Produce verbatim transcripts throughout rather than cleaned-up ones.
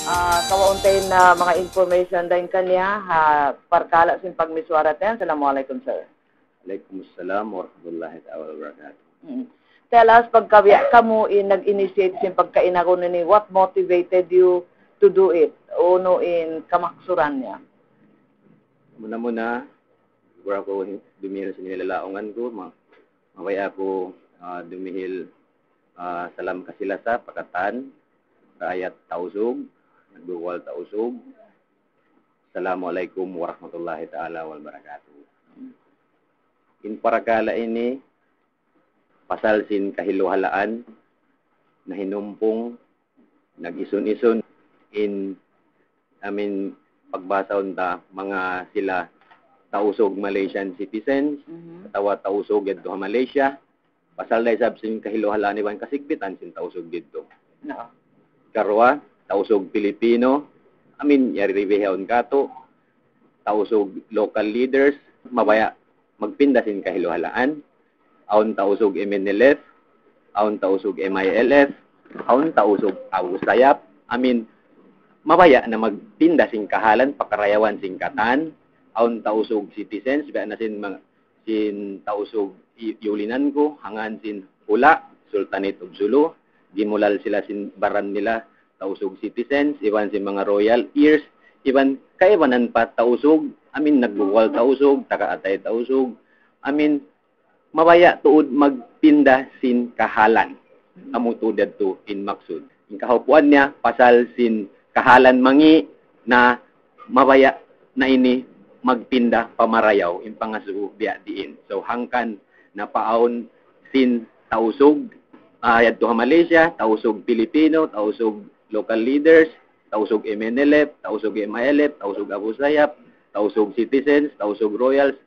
Ah, kawaun ta in, ah, manga information dayn kaniya, ha, parkala' sin pagmisuwara ta yan. Assalamu alaykum, sir. Alaykum assalam warahmatullahi ta'ala wabarakatuh. Mm. Tell us, pagkabiya' kamu in nag-initiate sin pagkainagun ini, what motivated you to do it? Unu in kamaksuran niya? Muna-muna, bago aku dumihil sin lalaungan ku, ma-, mabaya' aku, ah, dumihil, ah, salam kasi-lasa pa katan raayat Tausug, nagduwal Tausug. Assalamu alaykum warahmatullahi ta'ala wabarakatuh. In parakala' ini, pasal sin kahiluhalaan, nahinumpung, nag-isun-isun in, I mean, pagbahasahun ta, manga sila Tausug Malaysian citizens, Mhm. atawa Tausug yadtu ha Malaysia, pasal da isab sin kahiluhalaan iban kasigpitan sin Tausug didtu. Na'am. Karuwa, Tausug Pilipino, I mean, yari bihaun katu', Tausug local leaders, mabaya' magpinda sin kahiluhalaan. Awn Tausug M N L F, awn Tausug M I L F, awn Tausug Abu Sayyaf. I mean, mabaya' na magpinda sin kahalan, pakarayawan sin katan. Awn Tausug citizens, biya' na sin mga, sin Tausug i-, iyulinan ku, hangkan sin hula', Sultanate of Sulu, gimulal sila sin baran nila, Tausug citizens, iban sin manga royal heirs, iban kaibanan pa Tausug, I mean, nagduwal Tausug, taga Atay Tausug, I mean, mabaya' tuud magpinda sin kahalan. Amu tuud yadtu in maksud. In kahaupuan niya, pasal sin kahalan mangi' na mabaya' na ini magpinda pa marayaw, in pangasubu biya' diin. So, hangkan na paawn sin Tausug, ah, yadtu ha Malaysia, Tausug Pilipino, Tausug local leaders, Tausug M N L F, Tausug M I L F, Tausug Abu Sayyaf, Tausug citizens, Tausug royals.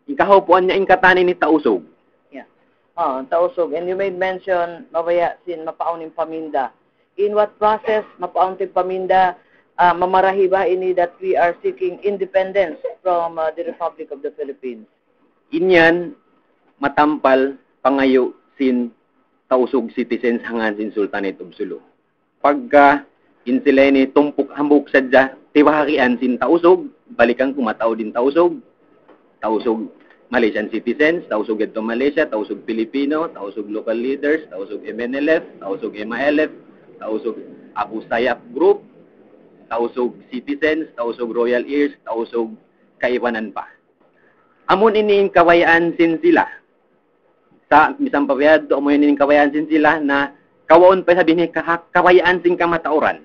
In kahaupuan niya, in katan ini Tausug. Yeah. Ah, Tausug. And you made mention, mabaya' sin mapaawn in paminda. In what process mapaawn in paminda, ah, mamarahi ba ini that we are seeking independence from, ah, the Republic of the Philippines? In yan, matampal pangayu' sin Tausug citizens hangkan sin Sultanate of Sulu. Pagka in sila ini tumpuk hambuuk sadja, tiwahakian sin Tausug, balikan ku mataud in Tausug, Tausug Malaysian citizens, Tausug yadtu Malaysia, Tausug Pilipino, Tausug local leaders, Tausug M N L F, Tausug M I L F, Tausug Abu Sayyaf group, Tausug citizens, Tausug royal heirs, Tausug kaibanan pa. Amun ini in kabayaan sin sila. Sa' misan pa biya' yadtu, amun ini in kabayaan sin sila na kawaun pa isab ini ka-, kabayaan sin kamatauran.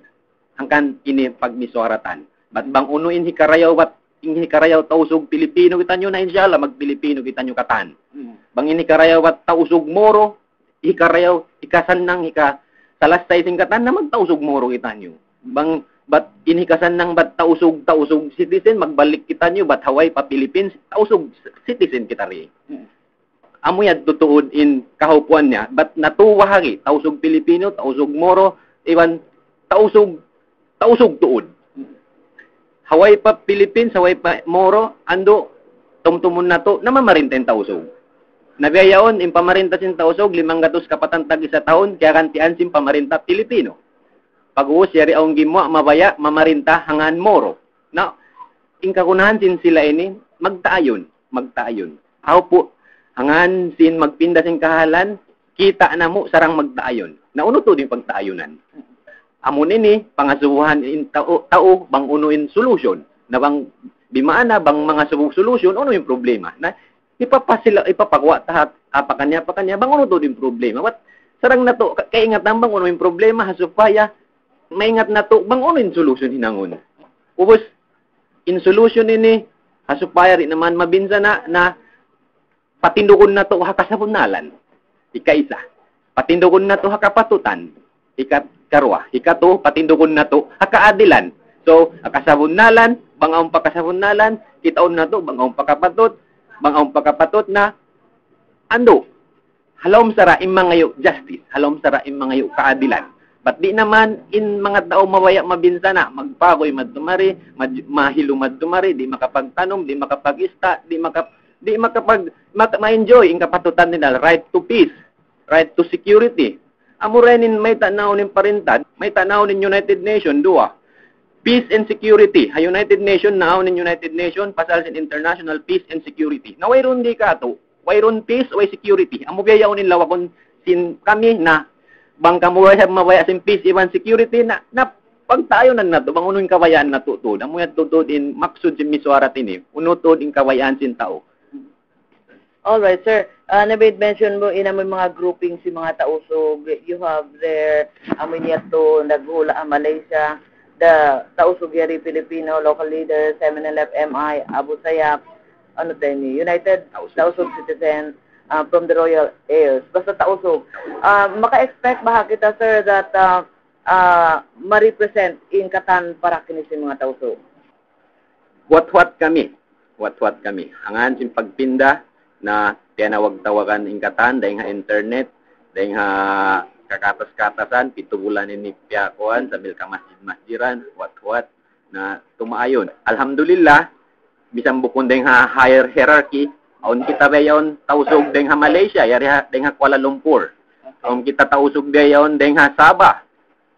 Hangkan ini pagmisuwaratan. Bat bang unu in hikarayaw, bat in hikarayaw Tausug Pilipino kitaniyu na, insya Allah mag-Pilipino kitaniyu katan. Hmm. Bang in hikarayaw bat Tausug Moro, hikarayaw, hikasannang, hikasalassay sin katan na magTausug Moro kitaniyu. Bang, bat in hikasannang bat Tausug, Tausug citizen, magbalik kitaniyu, bat ha way pa Philippines, Tausug citizen kita ri. Hmm. Amu yadtu tuud in kahaupuan niya, bat natu' wahari, Tausug Pilipino, Tausug Moro, iban Tausug, Tausug tuud. Ha way pa Philippines, ha way pa Moro, andu', tumtumun natu', namamarinta in Tausug. Na biya' yaun, in pamarinta sin Tausug, limanggatus kapatan tag-isa tahun, kiyagantian sin pamarinta Pilipino. Pag'ubus, yari awn gimuwa', mabaya', mamarinta, hangkan Moro. Na, in kagunahan sin sila ini, magtaayun, magtaayun. Aw pu, hangkan sin magpinda sin kahalan, kita' namu' sarang magtaayun. Na unu tuud in pagtaayunan? Amun ini, pangasubuhan in tau, tau, bang unu in solution. Na bang, bimaana, bang mangasubu solution, unu in problema? Na, ipapasila, ipapaguwa' ta ha, apa kaniya, apa kaniya, bang unu tuud in problema. Bat, sarang natu', ka-, kaingatan bang unu in problema, ha supaya, maingat natu', bang unu in solution hinangun. Ubus, in solution ini, ha supaya di' na man mabinsana', na patindugun natu' ha kasabunnalan. Ikaisa. Patindugun natu' ha kapatutan. Ika-, ikaruwa. Ikatu, patindugun natu' ha kaadilan. So, ha kasabunnalan, bang awn pa kasabunnalan, kitaun natu', bang awn pa kapatut, bang awn pa kapatut na, andu', ha lawm sara' in mangayu' justice, ha lawm sara' in mangayu' kaadilan. Bat di' na man in manga tau mabaya' mabinsana', magpaguy madtu mari, mad-, mahilu madtu mari, di' makapagtanum, di' makapag-ista', di' makapag-, maka-, ma-enjoy in kapatutan nila, right to peace, right to security. Amura ini in mayta' naun in parinta, mayta' naun in United Nations, duwa. Peace and security. Ha United Nations, naawn in United Nations, pasal sin international peace and security. Na wayruun di katu', wayruun peace, way security. Amu biya' yaun in lawagun sin kami na bang kamu way mabaya' sin peace iban security na, na pagtayunan natu', bang unu in kabayaan natu' tuud. Amu yan tuud in maksud sin misuwara ini. Unu tuud in kabayaan sin tau. All right, sir. Uh, nabid mention mu in amu in manga grouping sin manga Tausug. You have there, amu in yadtu, naghula' ha Malaysia, the Tausug yari Filipino, local leaders, M N L F, M I, Abu Sayyaf, unu ta ini, United Tausug, Tausug Citizen, uh, from the Royal Heirs. Basta Tausug. Uh, maka-expect baha' kita, sir, that uh, uh, ma-represent in katan para kini sin manga Tausug? Huwat-huwat kami. Huwat-huwat kami. Hangkan sin pagpinda na piyanawag-tawagan in katan, dayng ha internet, dayng ha kakatas-katasan, pitu bulan ini piyakuan, sambil kamasjid-masjiran, huwat-huwat, na tumaayun. Alhamdulillah, misan bukun dayng ha higher hierarchy, awn kita biya' yaun Tausug dayng ha Malaysia, yari ha, dayng ha Kuala Lumpur. Awn kita Tausug biya' yaun dayng ha Sabah,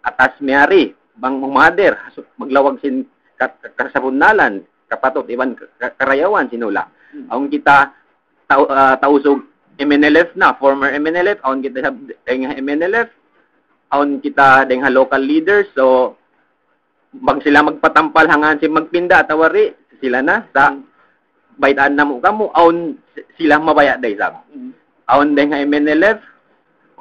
atas miyari, bang humadir, maglawag sin ka-, ka-, kasabunnalan, kapatut iban ka-, ka-, karayawan sin hula'. Awn kita Tau-, ah, Tausug M N L F na, former M N L F, awn kita sa dayng ha M N L F, awn kita dayng ha local leaders, so bang sila magpatampal hangkan sin magpinda atawa di', sila na, sa baytaan namu' kamu, awn sila mabaya' da isab. Awn dayng ha M N L F,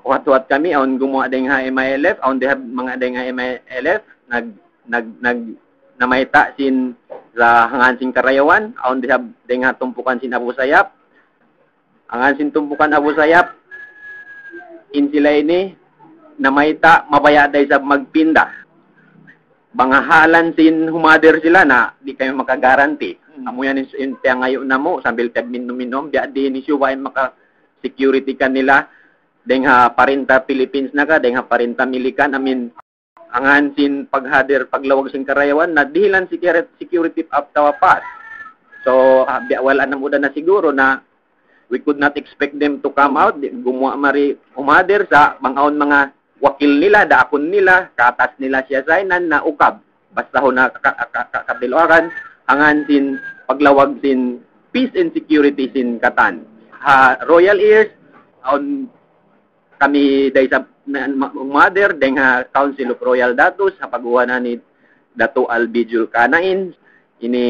huwat-huwat kami, awn gumuwa' dayng ha M I L F, awn dayng ha manga dayng ha M I L F, nag-, nag-, nag-, namayta' sin sa hangkan sin karayawan, awn dayng ha, dayng ha tumpukan sin Abu Sayyaf, hangkan sin tumpukan Abu Sayyaf, in sila ini, namayta', mabaya' da isab magpinda. Bang ha hālan sin humadir sila na, di' kami maka-guarantee. Amu yan in, in tiyangayu' namu', sambil tiyagminum-minum, biya' diin hisiyu in maka-security kanila, dayng ha parinta Philippines na ka, dayng ha parinta Milikan, I mean, hangkan sin paghadir, paglawag sin karayawan, na dihilan security, security atawa pass. So, ah, biya' wala' na muda na siguro na we could not expect them to come out, di', gumuwa' mari humadir sa' bang awn manga wakil nila, daakun nila, katas nila siya sa inan na ukab. Basta hu na ka-, ka-, ka-, katiluakan, hangkan sin paglawag sin peace and security sin katan. Ha Royal Heirs, awn kami da isab na, ma-, humadir, dayng ha Council of Royal Datus, ha pag'uwanan ni Datu Albi Julkarnain, ini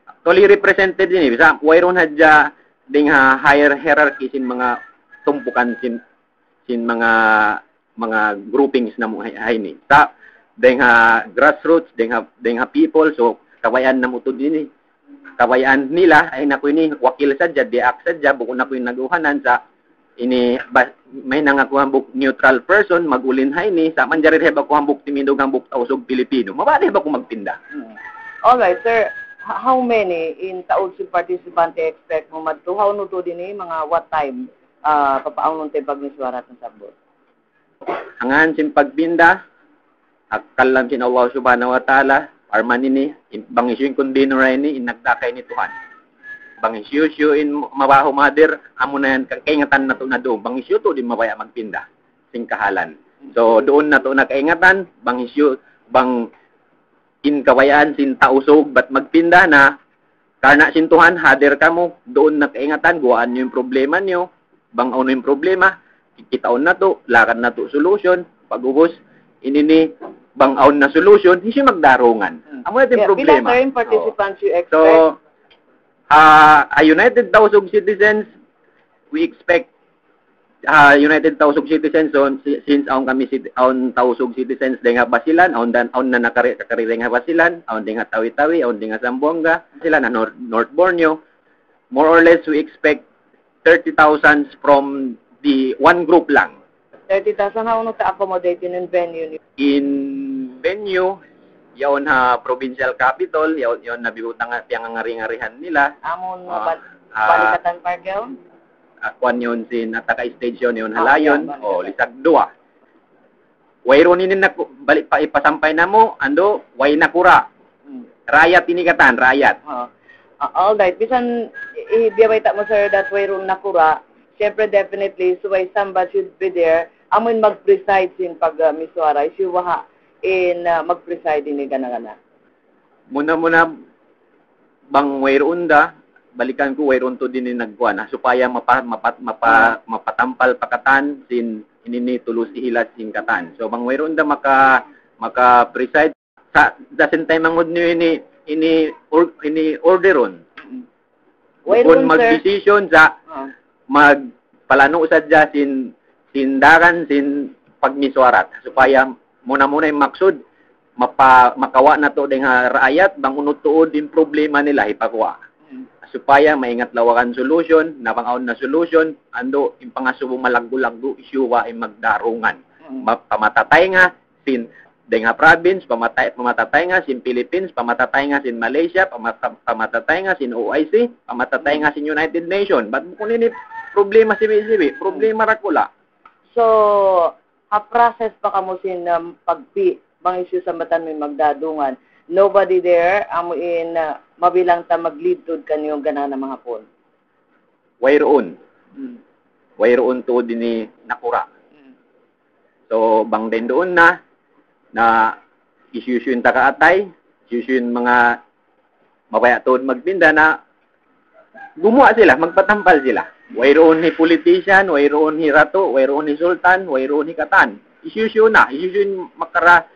actually represented ini, bisan wayruun hadja dayng ha higher hierarchy sin manga tumpukan sin, sin manga, manga groupings namu' ha, ha ini. Sa' dayng ha grassroots, dayng ha, dayng ha people, so kabayaan namu' tuud ini. Kabayaan nila, ay naku ini, wakil sadja, diyaak sadja, bukun aku in nag-uhanan sa' ini, ba, mahinang aku hambuuk neutral person, mag-ulin ha ini, sa' manjari da isab aku hambuuk timindug hambuuk Tausug Pilipino. Mabaya' da isab aku magpinda. All right, sir. H-, how many in Tausug participant expect mu madtu? Hawnu tuud ini, manga what time, ah, papaawnun ta in pagmisuwara sin sabbut? Hangkan sin pagpinda, ha kalam sin Allah Subhanahu wa Ta'ala, parman ini, in, bang hisiyu in convener ini, in nagdaak ini Tuhan. Bang hisiyu-siyu in mabaya' humadir, amuna yan, ka-, kaingatan natu' na duun. Bang hisiyu tuud in mabaya' magpinda sin kahalan. So, duun natu' na kaingatan, bang hisiyu, bang in kabayaan sin Tausug bat magpinda na, karna' sin Tuhan, hadir kamu, duun na kaingatan, guwaan niyu in problema niyu, bang unu in problema, kitaun natu', lakad natu' solution, pag-ubus, ini ini, bang awn na solution, hisiyu magdarungan. Amu na in problema. Pila, sir, in participants you expect? So, ha, ha United Tausug Citizens, we expect, ha United Tausug Citizens, so, si-, since awn kami cit-, awn Tausug Citizens dayng ha Basilan, awn dan, awn na nakari-, nakari dayng ha Basilan, awn dayng ha Tawi-Tawi, awn dayng ha Zamboanga, sila na North, North Borneo, more or less we expect thirty thousand from the one group lang. Thirty thousand, hawnu ta accommodate in venue niyu? In venue, yaun ha provincial capitol, yaun, yaun na biyutang piyangangari-ngarihan nila. Amun, ah, Balikatan Park yaun? Ah, kuwan yaun sin, Ataka Stage yaun, yaun ha Layon. Oh, lisag duwa. Wayruun ini nak-, balik pa, ipasampay namu', andu', way nakura'. Raayat ini katan, raayat. Ah, all right. Bisan, i-, biya' bayta' mu, sir, that wayruun nakura'. Siyempre, definitely, subay somebody should be there. Amu in mag-preside sin pag, ah, misuwara. Hisiyu baha' in, ah, mag-preside ini gana-gana? Muna-muna, bang wayruun da, balikan ku, wayruun tuud ini nagkuan, ha, supaya mapa-, mapa-, mapa-, mapatampal pa katan sin ini ini tulus ihilas sin katan. So, bang wayruun da maka-, maka-preside, sa-, sa' sin taymanghud niyu ini, ini or-, ini orderun. Wayruun, bukun sir, mag-decision sa' ah, magpalanu' sadja sin, sin daran sin pagmisuwarat. Supaya muna-muna in maksud, mapa-, makawa' natu' dayn ha raayat, bang unu tuud in problema nila, hipaguwa'. Hmm. Supaya maingat lawagan solution, na bang awn na solution, andu' in pangasubu malaggu'-laggu', issue ba in magdarungan. Hmm. Ma-, pamata taynga sin dayn ha province, pamata-, pamata taynga sin Philippines, pamata taynga sin Malaysia, pamata-, pamata taynga sin O I C, pamata taynga sin United Nations. Bat bukun ini problema sibi'-sibi', problema dakula'. So, ha process pa kamu sin, um, pagpi-, bang issue sambatan mu in magdadungan. Nobody there, amu in, uh, mabilang ta mag-lead tuud kaniyu gana-gana mahapun. Wayruun. Hmm. Wayruun tuud ini nakura'. Hmm. So, bang dayn duun na, na issue-issue in taga atay, issue-issue in manga mabaya' tuud magpinda na gumuwa' sila, magpatampal sila. Wayruun hi politician, wayruun hi ratu, wayruun hi sultan, wayruun hi katan. Issue-issue na, issue-issue in makara-,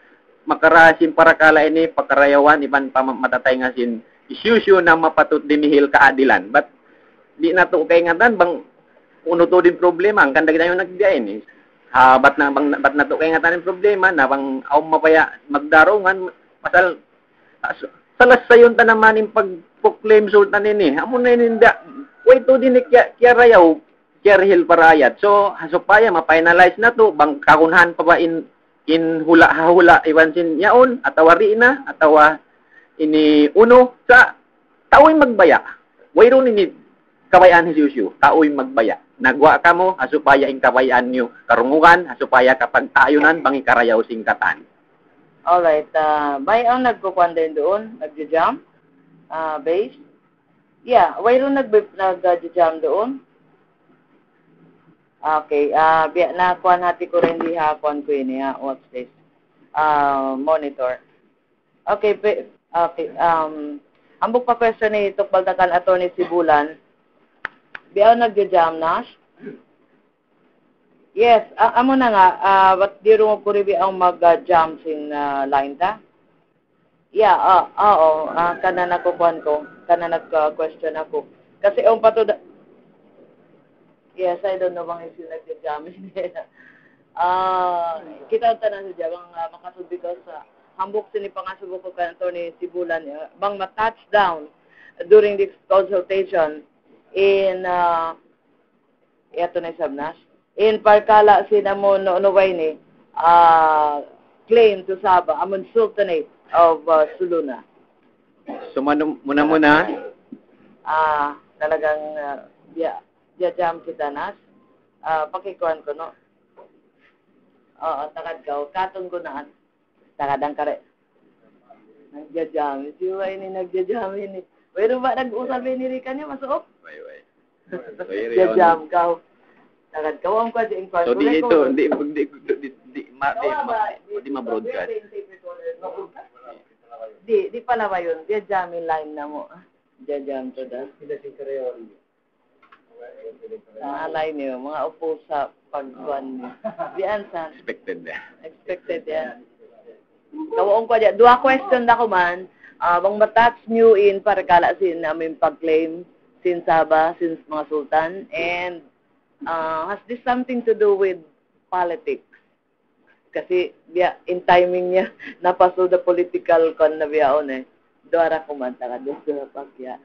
makara sin parakala' ini, pakarayawan, iban pa-, mata taynga sin issue-issue na mapatut dimihil kaadilan. Bat di' natu' kaingatan bang unu tuud in problema, hangkan da kita yan nagbiya' ini. Ha, bat na, bang, bat natu' kaingatan in problema, na bang awn mabaya' magdarungan, pasal, ah, s-, salasayun ta naman in pag-proclaim sultan ini. Amu na ini, way tuud ini kiya-, kiyarayaw, kiyarihil pa raayat. So, ha, supaya ma-finalize natu', bang kagunahan pa ba in, in hula', ha hula', iban sin yaun, atawa di' na, atawa ini unu, sa' tau in magbaya'. Wayruun ini kabayaan hisiyu-siyu, tau in magbaya'. Nagwa' kamu, ha supaya in kabayaan niyu karungugan, ha supaya kapagtaayunan, bang hikarayaw sin katan. Alright, ah, may awn nagkukuan dayn duun, nagja-jam, ah, base. Yeah, wayruun nag-, nagja-jam duun. Okay, ah, biya' na kuan hati ku rin di ha kuan ku ini, ha, what's this? Ah, monitor. Okay, pe-, okay, um, hambuuk pa question ini tukbal ta kan Attorney Sibulan. Biya' nagja-jam na? Yes, a-, amu na nga, ah, bat di' rungug ku ri biya' awn mag-, ah, jam sin, ah, line ta. Yeah, ah, ah, oo, ah, kana nagkukuan ku, kana nag-, ah, question aku. Kasi awn pa tuud, yes, I don't know bang hisiyu nagja-jam. Ah, kita' ta na sadja bang, ah, makasud because, ah, hambuuk sin pangasubu ku kan Attorney Sibulan, ah, bang ma-touch down during this consultation in, ah, yadtu na isab na. In parkala' sin amun, unu ba ini, ah, claim to Sabah, amun Sultanate of, ah, Sulu na. So, manu-, muna-muna. Ah, talagang, ah, biya', biya' jam kita na. Ah, pakikuan ku, no? Oo, tagad kaw. Katun ku na. Tagad hangkari'. Nagja-jam. Siyu ba ini, nagja-jam ini. Wayruun ba nag-usal ba ini ri kaniya, masuuk? Way, way. Way, way, jam kaw. Tagad kaw, awn ku hadja in. So, di' itu, di', di', di', di', ma-, di', ma-, di' ma-broadcast. Di', di' pala ba yun? Biya' jam in line namu'. Biya' jam tuud. Maalay niyu, manga upu sa pagkuan niyu. Di' ansan. Expected na. Expected yan. Kawaun ku hadja, duwa question da kuman. Ah, bang ma-touch niyu in parkala' sin amun pag-claim sin Sabah, sin manga sultan, and, ah, has this something to do with politics? Kasi biya' in timing niya, napasud ha political kuan na biya' yaun eh. Duwa ra kuman, tagad duwa, duwa pagya.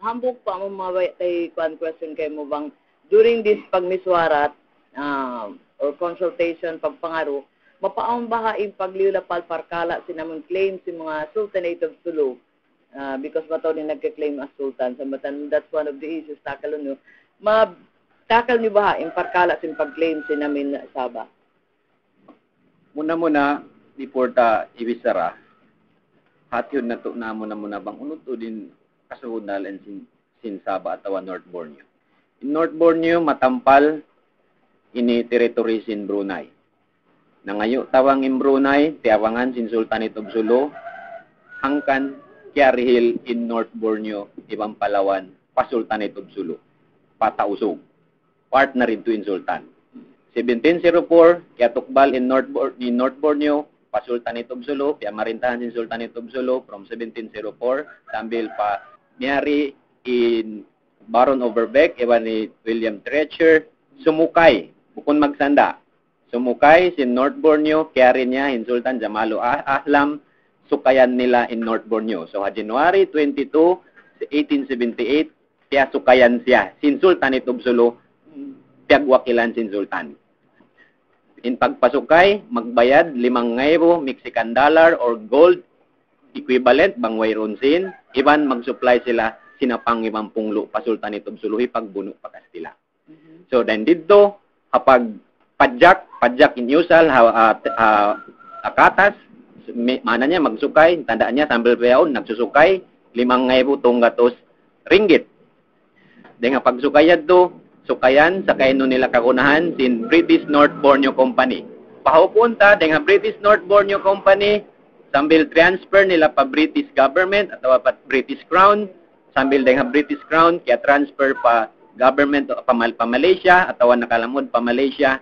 Hambuuk pa amun mabaya' ta ikuan question kaymu bang, during this pagmisuwarat, ah, or consultation, pagpangaru, mapaawn baha' in pagliyulapal parkala' sin amun claim sin manga Sultanate of Sulu, ah, because mataud in nagka-claim as sultan, sambatan that's one of the issues tackle niyu. Ma-tackle niyu baha' in parkala' sin pag-claim sin amun Sabah? Muna-muna, before ta ibichara, hatihun natu' na muna-muna bang unu tuud in kasabunnalan sin, sin Sabah atawa North Borneo. In North Borneo, matampal ini territory sin Brunei. Nangayu' tabang in Brunei, tiyabangan sin Sultanate of Sulu, hangkan kiyarihil in North Borneo iban Palawan pa Sultanate of Sulu, pa Tausug. Part na rin to in Sultan. Seventeen zero four, kiyatukbal in North, Bor- in North Borneo pa Sultanate of Sulu, piyamarintahan sin Sultanate of Sulu from seventeen zero four, sambil pa miyari in Baron Overbeck, iban ni William Treacher, sumukay, bukun magsanda. Sumukay sin North Borneo, kiyari niya in Sultan Jamalu Ah- Ahlam, sukayan nila in North Borneo. So, ha January twenty-two, eighteen seventy-eight, piyasukayan siya sin Sultanate of Sulu, piyagwakilan sin Sultan. In pagpasukay, magbayad limang ngaibu Mexican dollar or gold equivalent bang wayruun sin, iban mag-supply sila sinapang iban punglu pa Sultanate of Sulu, hipagbunu' pa Kastila. So, dayn didto, ha pag-, pajak, pajak in usal, ha, ha, ha, ha katas, mi-, maana niya magsukay, tanda niya, sambil pa yaun, nagsusukay, limang ngaibu tunggatus ringgit. Dayn ha pagsukay yadtu, sukayan, sakayun nila kagunahan sin British North Borneo Company. Pahupuun ta, dayn ha British North Borneo Company, sambil transfer nila pa British government atawa pa British Crown, sambil dayn ha British Crown, kiya-transfer pa government, pa, Mal- pa Malaysia, atawa nakalamud pa Malaysia,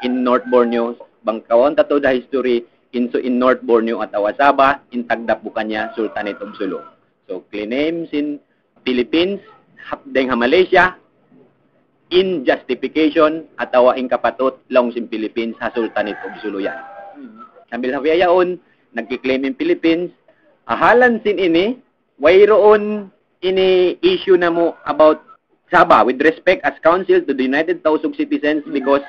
in North Borneo, bang kawaun ta tuud ha history, in, so, in North Borneo atawa Sabah, in tagdapu kaniya Sultanate of Sulu. So, claim sin Philippines, hap-, dayn ha Malaysia, in justification atawa in kapatut laung sin Philippines ha Sultanate of Sulu yan. Sambil ha bihaun, nagki-claim in Philippines, ha halan sin ini, wayruun ini issue namu' about Sabah with respect as council to the United Tausug citizens because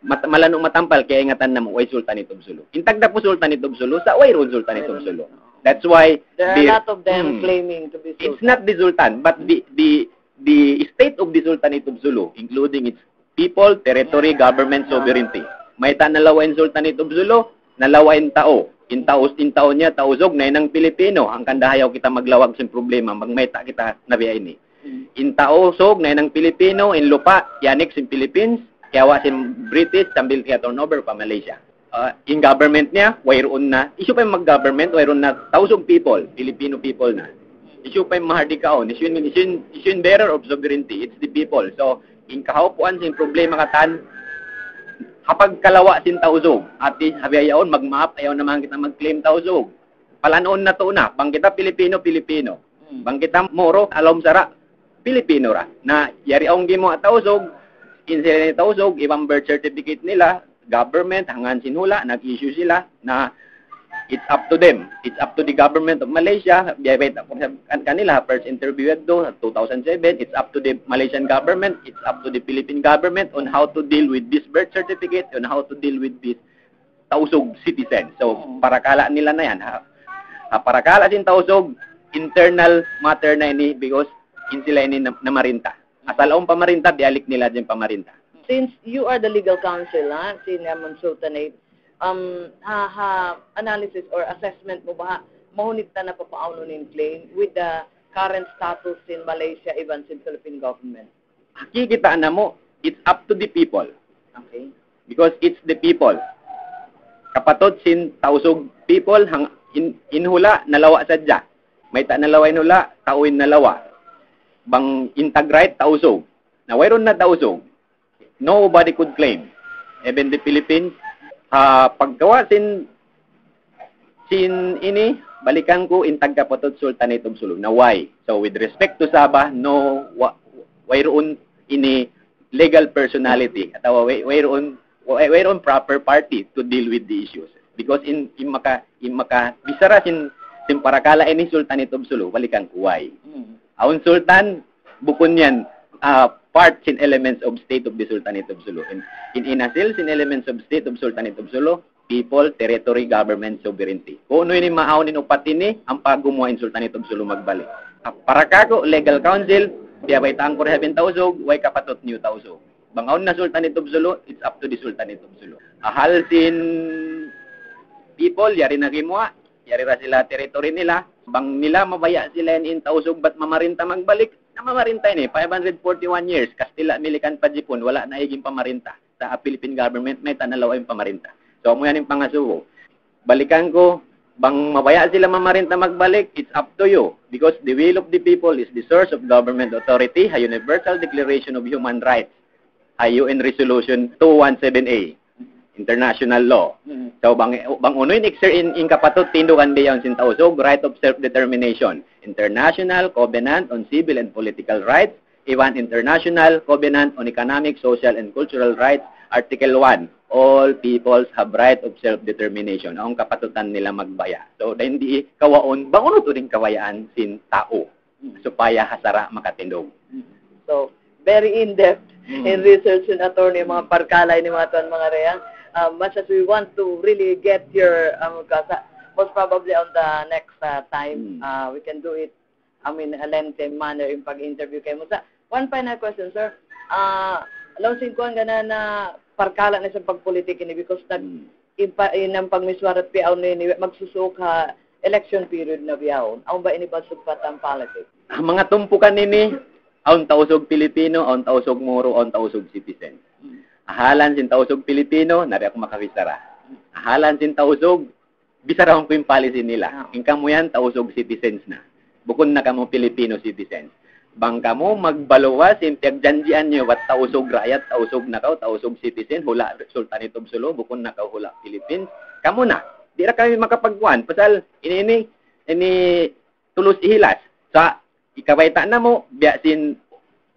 mat- malanu' matampal kiyaingatan namu' way Sultanate of Sulu. In tagdapu Sultanate of Sulu, sa' wayruun Sultanate of Sulu. That's why There are a the- lot of them Hmm. claiming to be It's Sultan. Not the Sultan, but the, the, the state of the Sultanate of Sulu, including its people, territory, government, sovereignty. Mayta' nalawa' in Sultanate of Sulu, nalawa' in tau. In tau, in tau niya, Tausug, nahinang Pilipino. Hangkan da ayaw kita maglawag sin problema, magmayta' kita na biya' ini. In Tausug, nahinang Pilipino, in lupa', i-annex sin Philippines, kiyawa' sin British, sambil kiya-turnover pa Malaysia. Ah, in government niya, wayruun na. Hisiyu pa in mag-government, wayruun na Tausug people, Filipino people na. Hisiyu pa in mahardikaun, hisiyu in, hisiyu in, hisiyu in bearer of sovereignty, it's the people. So, in kahaupuan sin problema katan, ha pagkalawa' sin Tausug, ati, ha bihaun, magmaap, ayaw na man kita mag-claim Tausug. Palanuun natu' na, bang kita Pilipino, Pilipino. Bang kita Moro, Alom Sara, Pilipino ra. Na, yari awn gimuwa' Tausug, in sila ini Tausug, iban birth certificate nila, government, hangkan sin hula', nag-issue sila, na it's up to them. It's up to the government of Malaysia. Biya' bayta' ku kan-, kanila, first interview yadtu, two thousand seven, it's up to the Malaysian government, it's up to the Philippine government on how to deal with this birth certificate, on how to deal with this Tausug citizen. So, parakala' nila na yan. Ha, ha parakala' sin Tausug, internal matter na ini because in sila ini na, namarinta. Asal awn pamarinta, biyalik nila in pamarinta. Since you are the legal counsel, ha, sin Yaman Sultanate, um, ha, ha analysis or assessment mu baha', mahunit ta na papaunun in claim with the current status sin Malaysia, iban sin Philippine government? Kikita' namu', it's up to the people. Okay. Because it's the people. Kapatut sin Tausug people, hang, in, in hula', nalawa' sadja. Mayta' nalawa' in hula', tau in nalawa'. Bang in tag right, Tausug. Na wayruun na Tausug, nobody could claim. Even the Philippines, ha pagkawa' sin, sin ini, balikan ku, in tagkapatut Sultanate of Sulu. Na why? So, with respect to Sabah, no, wa, wayruun ini legal personality. Atawa way, wayruun, way, wayruun proper party to deal with the issues. Because in, in maka, in maka, bichara sin, sin parakala' ini Sultanate of Sulu, balikan ku why. Awn Sultan, bukun yan, ah, part sin elements of state of the Sultanate of Sulu. In, in, in hasil sin elements of state of Sultanate of Sulu, people, territory, government, sovereignty. Kunu' ini maawn in upat ini, ampa gumuwa' in Sultanate of Sulu magbalik. Ah, para kaku', legal counsel, biya' baytaan ku da isab in Tausug, way kapatut niyu Tausug. Bang awn na Sultanate of Sulu, it's up to the Sultanate of Sulu. Ah, hal sin people, yari na gimuwa', yari ra sila territory nila. Bang nila mabaya' sila in, in Tausug bat mamarinta magbalik, na mamarinta ini, five hundred forty-one years, Kastila', Milikan pa Jipun, wala' na ig in pamarinta. Sa' Philippine government, mayta' nalawa' in pamarinta. So, amu yan in pangasubu. Balikan ku, Bang mabaya' sila mamarinta magbalik, it's up to you. Because the will of the people is the source of government authority, ha Universal Declaration of Human Rights, ha U N Resolution two one seven A, international law. So, bang, bang unu in exer-, in, in kapatut tindugan bihaun sin Tausug, right of self-determination, International Covenant on Civil and Political Rights, iban International Covenant on Economic, Social, and Cultural Rights, Article one, all peoples have right of self-determination. Awn kapatutan nila magbaya'. So, dayn di kawaun, bang unu tuud in kabayaan sin tau supaya ha sara' makatindug. So, very in-depth in research in attorney, mga parkala ini, mga tuan, mga reyang. Uh, much as we want to really get your, um, kasa, most probably on the next uh, time, uh, we can do it, I mean, a lengthy manner in pag-interview kaymu. Sa' one final question, sir. Uh, laung sin kuwan gana na parkala na sa pagpolitik ini because nag in pa, in ang pagmiswarat piyaun ini, magsusuuk ha election period na bihaun. Awn ba ini basug pa tang politics? Ha mga tumpukan ini, awn Tausug Pilipino, awn Tausug Moro, awn Tausug citizen. Ha halan sin Tausug Pilipino, nari aku makabichara. Ha halan sin Tausug, bicharahun ku in policy nila. In kamu yan, Tausug citizens na. Bukun na kamu Filipino citizens. Bang kamu magbaluwas in piyagjanjian niyu, bat Tausug raayat, Tausug na kaw, Tausug citizen, hula' Sultanate of Sulu, bukun na kaw hula' Philippines, kamu na. Di' da kami makapagkuwan. Pasal ini, ini, ini tulus ihilas. Sa' ikabayta' namu', biya' sin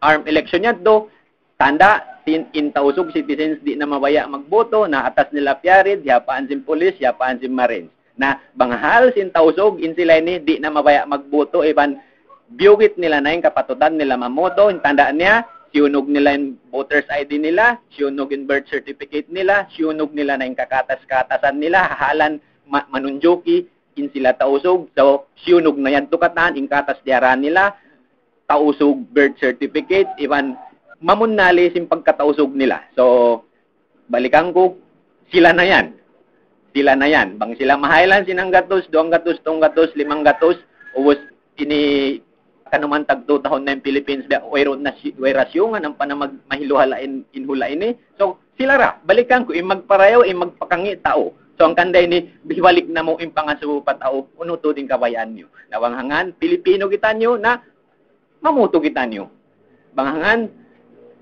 arm election yadtu, tanda' sin in Tausug citizens di' na mabaya' magboto, na atas nila piyarid, hiyapaan sin pulis, hiyapaan sin marines. Na bang hal sin Tausug, in sila ini di' na mabaya' magboto, iban biyugit nila na in kapatutan nila mamoto, in tanda' niya, siyunug nila in voters I D nila, siyunug in birth certificate nila, siyunug nila na in kakatas-katasan nila, ha halan ma- manunjuki in sila Tausug. So, siyunug na yadtu katan, in katas diyara nila, Tausug birth certificate, iban mamunnali sin pagka-Tausug nila. So, balikan ku, sila na yan. Sila na yan. Bang sila mahaylan sin hanggatus, duwanggatus, tunggatus, limanggatus, ubus ini kanuman tagtu tahun na in Philippines, biya' wayruun na si-, way rasiyungan ampa na mag-, mahiluhala in, in hula' ini. So, sila ra, balikan ku, in magparayaw, in magpakangi' tau. So, hangkan da ini, hibalik namu' in pangasubu pa tau, unu tuud in kabayaan niyu. Na bang hangkan, Pilipino kitaniyu, na mamoto kitaniyu. Bang hangkan,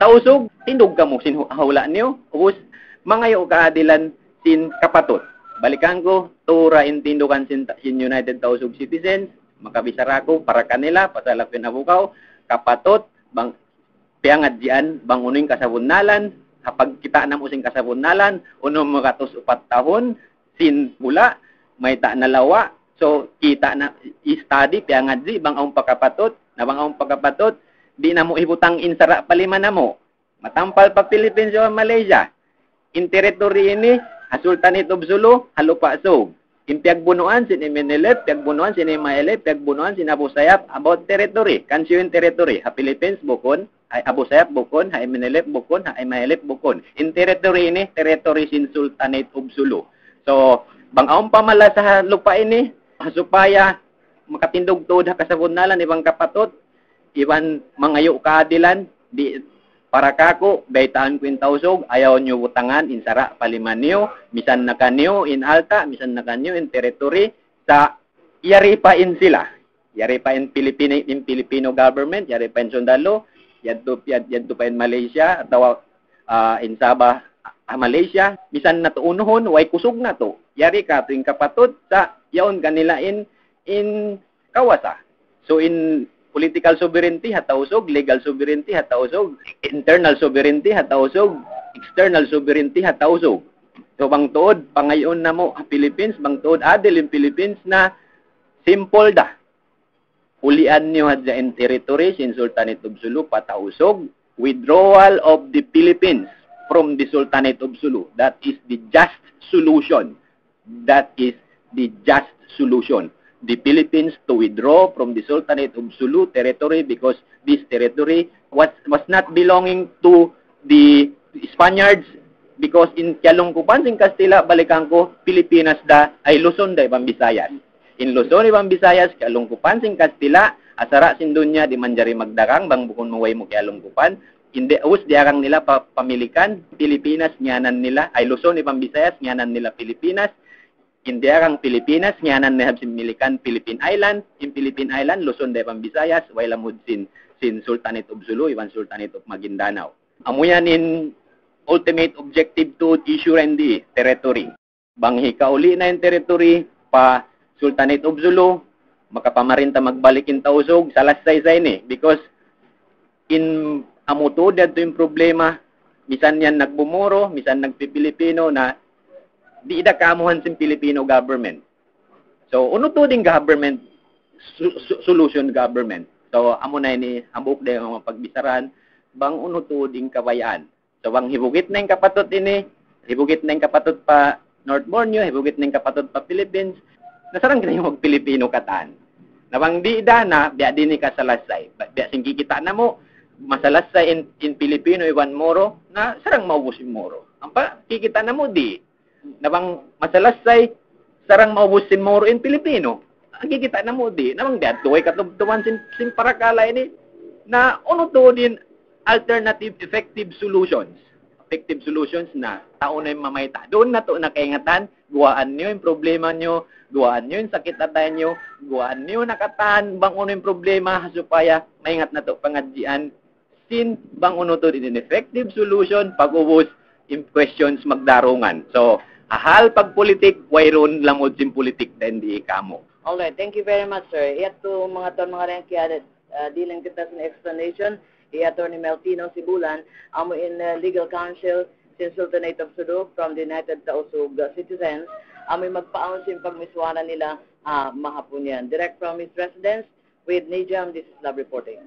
Tausug, tindug kamu sin hu-, hula' niyu, ubus, mangayu' kaadilan sin kapatut. Balikan ku, tura in tindugan sin, sin United Tausug Citizens, makabichara aku para kanila, pasal aku in abukaw, kapatut, bang, piyangadjian, bang unu in kasabunnalan, ha pagkita' namu' sin kasabunnalan, unum gatus upat tahun, sin hula', mayta' nalawa', so, kita' na, study, piyangadji', bang awn pa kapatut, na bang awn pa kapatut, di' namu' hibutang in sara' pa lima namu'. Matampal pa Philippines iban Malaysia. In territory ini, ha Sultanate of Sulu, ha Lupa' Sug. In piyagbunuan sin M N L F, piyagbunuan sin M I L F, piyagbunuan sin Abu Sayyaf about territory. Kan siyu in territory? Ha Philippines, bukun. Ha Abu Sayyaf, bukun. Ha M N L F, bukun. Ha M I L F, bukun. In territory ini, territory sin Sultanate of Sulu. So, bang awn pa malasa ha lupa' ini, ha supaya makatindug tuud ha kasabunnalan iban kapatut, iban mangayu' kaadilan, di', para kaku', baytaan ku in Tausug, ayaw niyu butangan in sara' pa lima niyu, misan na kaniyu in alta', misan na kaniyu in territory, sa' yari pa in sila. Yari pa in Pilipini-, in Filipino government, yari pa in sundalu, yadtu, yad-, yadtu pa in Malaysia, atawa, ah, in Sabah, ah, Malaysia, misan natu' unuhun, way kusug natu'. Yari katu' in kapatut, sa' yaun kanila in, in kawasa. So in political sovereignty ha Tausug, legal sovereignty ha Tausug, internal sovereignty ha Tausug, external sovereignty ha Tausug. So bang tuud, pangayuun namu' ha Philippines, bang tuud adil in Philippines na simple da. Ulian niyu hadja in territory sin Sultanate of Sulu pa Tausug, withdrawal of the Philippines from the Sultanate of Sulu. That is the just solution. That is the just solution. The Philippines to withdraw from the Sultanate of Sulu territory because this territory was, was not belonging to the Spaniards, because in kiyalungkupan sin Kastila', balikan ku, Pilipinas da, ay Luzon da iban Visayas. In Luzon iban Visayas, kiyalungkupan sin Kastila', ha sara' sin dunya di' manjari magdagang, bang bukun mu way mu kiyalungkupan. Hindi, us diyagang nila pa, pamilikan, Pilipinas, ngiyanan nila, ay Luzon iban Visayas, ngiyanan nila Pilipinas. In diyā kan Pilipinas, ngiyanan na isab sin Milikan Philippine Island, in Philippine Island, Luzon, Dayapan, Visayas, way lamud sin, sin Sultanate of Sulu, iban Sultanate of Maguindanao. Amu yan in ultimate objective tuud issue dayn di, territory. Bang hikauli na in territory pa Sultanate of Sulu, makapamarinta magbalik in Tausug, salassay sa ini. Because in amu tuud yadtu in problema, misan yan nagmumuru, misan nagpi-Pilipino na di' da kaamuhan sin Filipino government. So, unu tuud in government, su-, su-, solution government. So, amu na ini, hambuuk da in manga pagbicharahan, bang unu tuud in kabayaan. So, bang hibugit na in kapatut ini, hibugit na in kapatut pa North Borneo, hibugit na in kapatut pa Philippines, na sarang kita in mag-Pilipino katan. Na bang di' da na, biya' diin in kasalassay. Ba-, biya' sin kikita' namu', masalassay in, in Pilipino iban Moro, na sarang maubus in Moro. Ampa, kikita' namu' di'. Na bang masalassay, sarang maubus sin Moro in Pilipino. Kikita' namu' di'. Na bang biya' tuud in katubtuban sin, sin parakala' ini, na unu tuud in alternative effective solutions. Effective solutions na tau na in mamayta'. Duun natu' na kaingatan, guwaan niyu in problema niyu, guwaan niyu in sakit atay niyu, guwaan niyu na katan bang unu in problema, ha supaya maingat natu' pangadjian sin bang unu tuud in effective solution, pag'ubus in questions magdarungan. So, ha hal pagpulitik, wayruun lamud sin pulitik dayn di kamu'. Alright, thank you very much, sir. Yadtu manga tuwan, manga dayang kiyaadil, uh, dihilan kita sin explanation hi Attorney Meltino Sibulan, amu in, uh, legal counsel sin Sultanate of Sulu from the United Tausug, uh, Citizens, amu in magpaawn sin pagmiswaran nila, uh, mahapun yan. Direct from his residence with Nijam, this is Love reporting.